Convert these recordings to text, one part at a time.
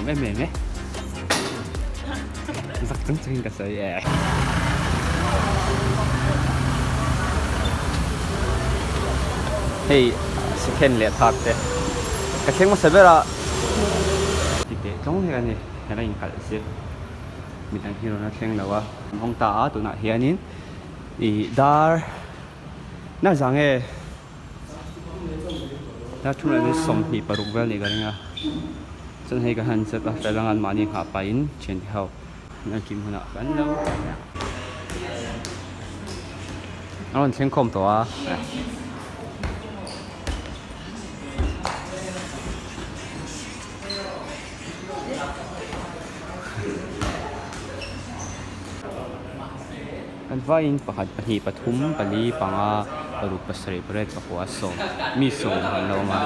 nuam em em e. Zak chung chungin ka sawi e. Hei second leh third te ka thleng hmasa ber a. Ti teh tlawng hlek a ni ka la inkalh zir midang hi rawn a thleng lo a. An hawng ta a tunah hianin ih dar na zang e. Dar thum leh 26 vel nih ka ring a chuan hei ka han zep a fel anga mahni nghah pahin thiante ho an kim hunah kan lo an rawn thleng khawm tawh a. An vaiin pakhat, pahnih, pathum, pali, panga, paruk, pasarih, pariat, pakua, sawm, mi sawm an lo awm a.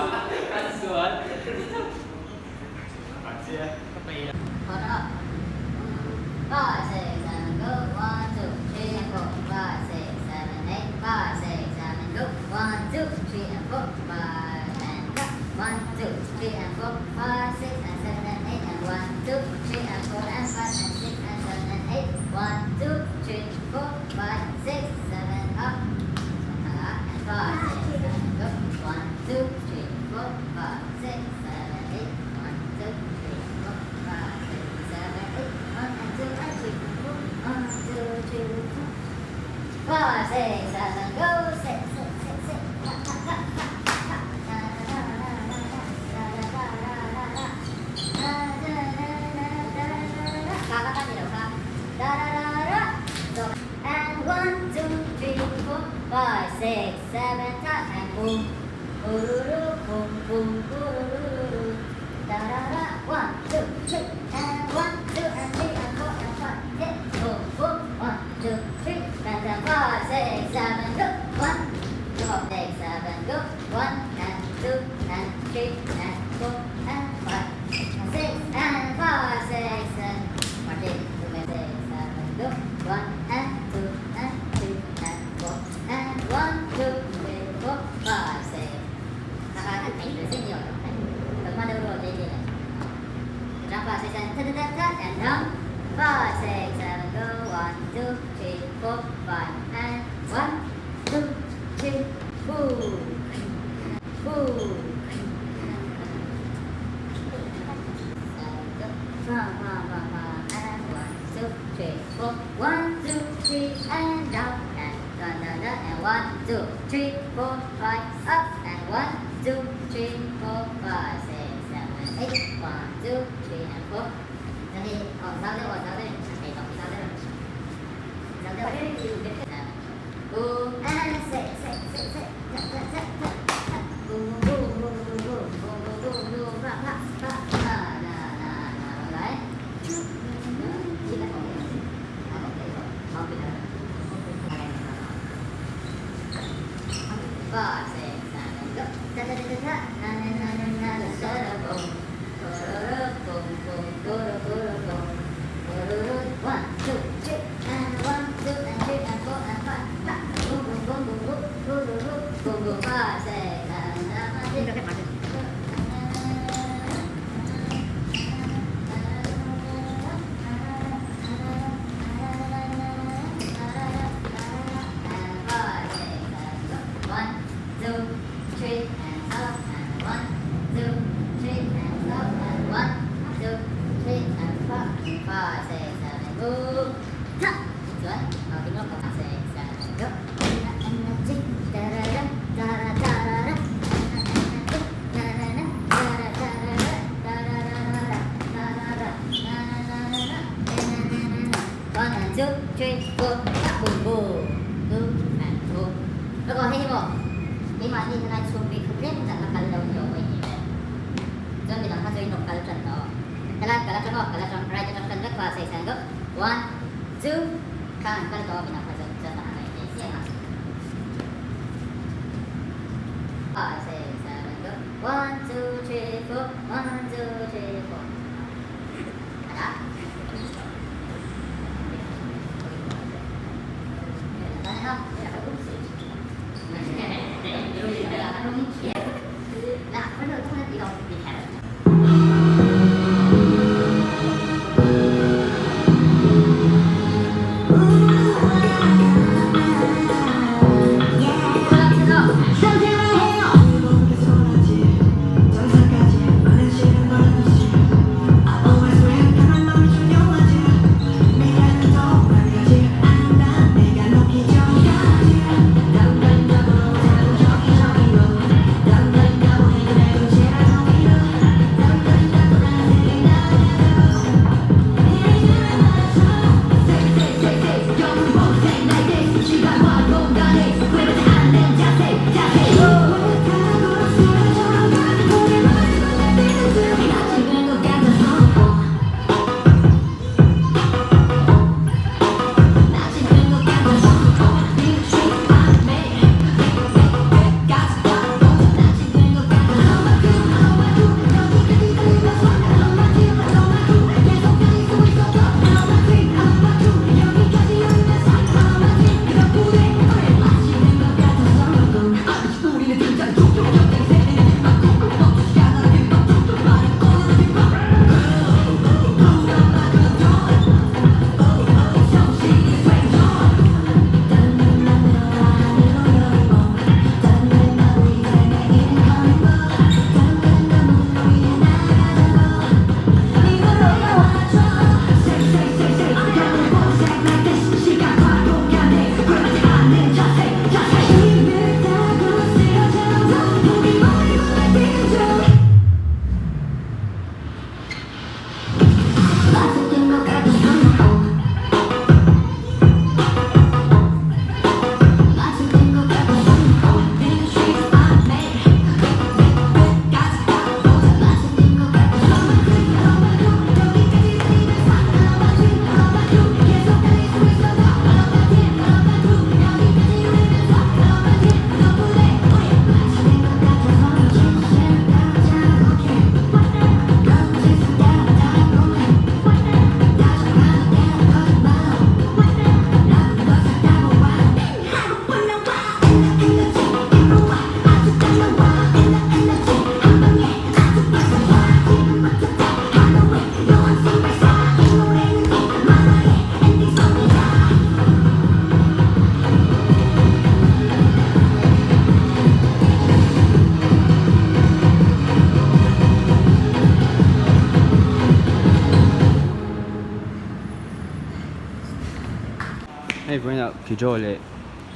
Hei vawiinah Kijo leh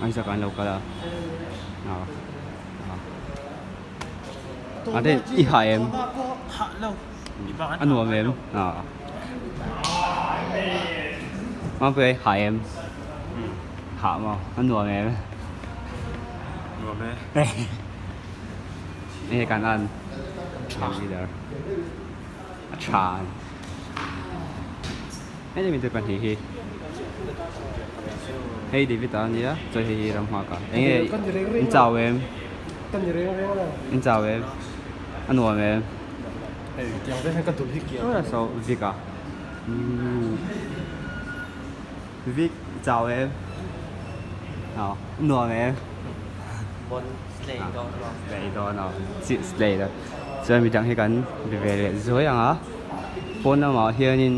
Isaac an lo kal a a te i hah em a nuam em Mapuia i hah em hah maw a nuam em nuam e enge kan an leader a tha hei mi te pahnih hi hei David a nia chuan hei hi Ramnghaka enge in chau em in chau em a nuam em saw Vic a Vic chau em a nuam em slay dawn a slay dawn chuan midang hi kan be ve leh zuai ang a pawn lamah hianin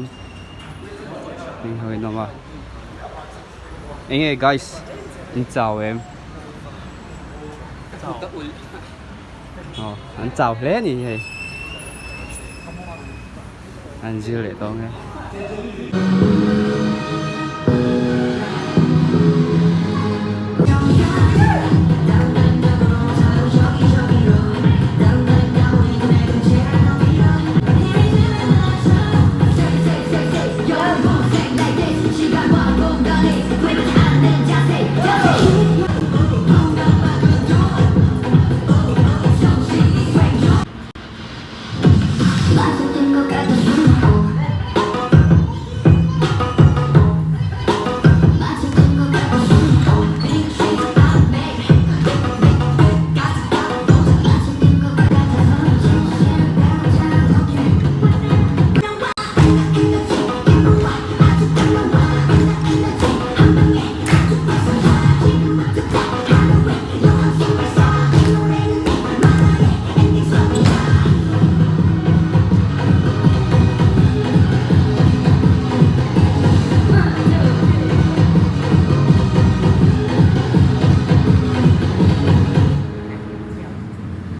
heng ho in awm a eng nge guys in chau em aw an chau hle a ni hei an zir leh tawh ang e.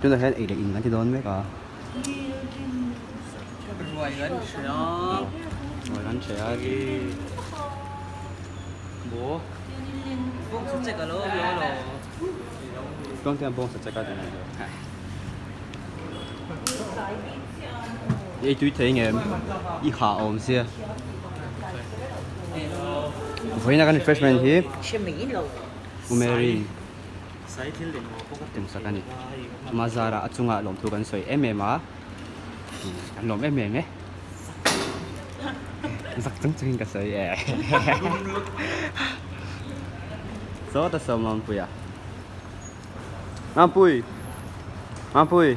Tunah hian ei leh in kan ti dawn mek a. Ruai kan hria. Ruai kan hria. Bo. Bawng sa chek alo lo lo. Tuang tiang bawng sa chek a ti lo. Ei tui thei ngem i ha awm sia. Vawiin a kan refreshment hi U Mary tumsak a ni. Chuma zara a chungah lawmthu kan sawi em em a. Kan lawm em em e. Zak chung chungin ka sawi e. Sawta saw Mampuia. Mampui! Mampui!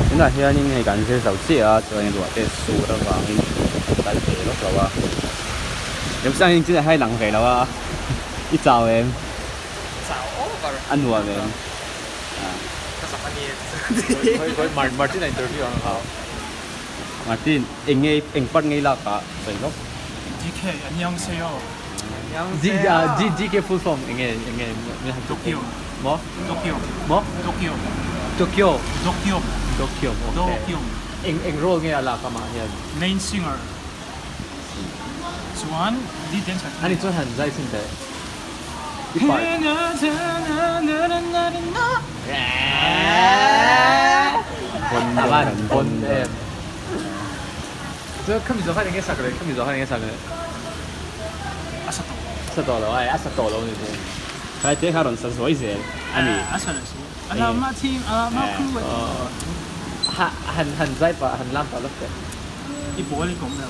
Tunah hianin hei kan zir zo chiah a chuan ruah te sur avangin. Kan kal thei vak lo a. Remsang in chin a hai lang ve lo a. I chau em? Chau over. A nuam em? Ka zak a ni. Martin a interview ang a. Martin, eng nge eng part nge i lak ah sawi lawk. DK, Annyeonghaseyo. Annyeonghaseyo. DK full form eng nge eng nge min han Tokyo. Maw? Tokyo. Maw? Tokyo. Tokyo. Dokyum. Dokyum, okay. Dokyum. Eng eng role nge a lak amah hian? Main singer. Chuan lead dancer. Ani chuan han zai chhin teh. I part. Avan bon em. Chuan khami zawh khan enge sak leh khami zawh khan enge sak leh? A sa tawh. A sa tawh lo ai a sa tawh lo ni chu. Khaite kha rawn sa zuai zel a ni. A sa leh si. A lama team a lama crew a ti. Han han zai pah han lam pah lawk teh. I ball i kawm lo.